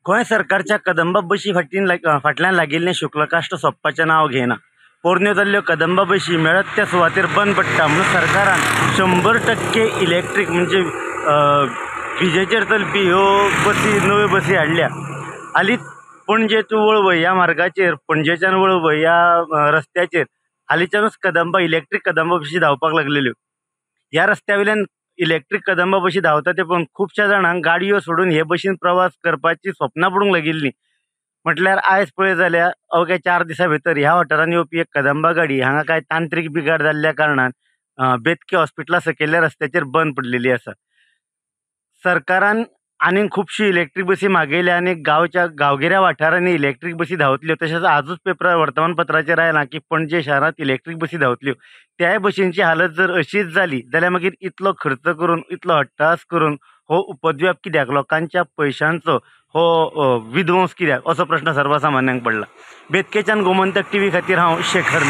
गोंय सरकारच्या कदंबा बशी फाटीन फाटल्यान लागिल्लें शुक्लकाश्ट सोंपपाचें नांव घेयना. पोरण्यो जाल्ल्यो कदंबा बशी मेळत त्या सुवातेर बंद पडटा म्हणून सरकारान 100% इलेक्ट्रीक म्हणजे विजेचेर चलपी ह्यो बसी, नव्यो बसी हाडल्या. हालींच पणजे टू वळवय ह्या मार्गाचेर, पणजेच्यान वळवय ह्या रस्त्याचेर हालींच्यानूच कदंबा, इलेक्ट्रीक कदंबा बशी धांवपाक लागलेल्यो. ह्या रस्त्या वयल्यान इलेक्ट्रीक कदंबा बशी धांवता ते पळोवन खुबश्या जाणांक गाडयो सोडून हे बशीन प्रवास करपाची स्वप्नां पडूंक लागिल्लीं. म्हटल्यार आयज पळयत जाल्यार अवघ्या 4 दिसां भितर ह्या वाठारांत येवपी एक कदंबा गाडी हांगा कांय तांत्रीक बिघाड जाल्ल्या कारणान बेतकी हॉस्पिटला सकयल्ल्या रस्त्याचेर बंद पडलेली आसा. सरकारान आनीक खुबशी इलेक्ट्रीक बसी मागयल्या आनी गांवच्या गांवगिऱ्या वाठारांनी इलेक्ट्रीक बसी धांवतल्यो. तशेंच आजूच पेपरार वर्तमानपत्राचेर आयलां की पणजे शारांत इलेक्ट्रीक बसी धांवतल्यो. त्याय बशींची हालत जर अशीच जाली जाल्यार मागीर इतलो खर्च करून, इतलो हट्टास करून हो उपद्व्याप कित्याक, लोकांच्या पयशांचो हो विध्वंस कित्याक, असो प्रश्न सर्वसामान्यांक पडला. बेतकेच्यान गोमंतक टीव्ही खातीर हांव शेखर नायक.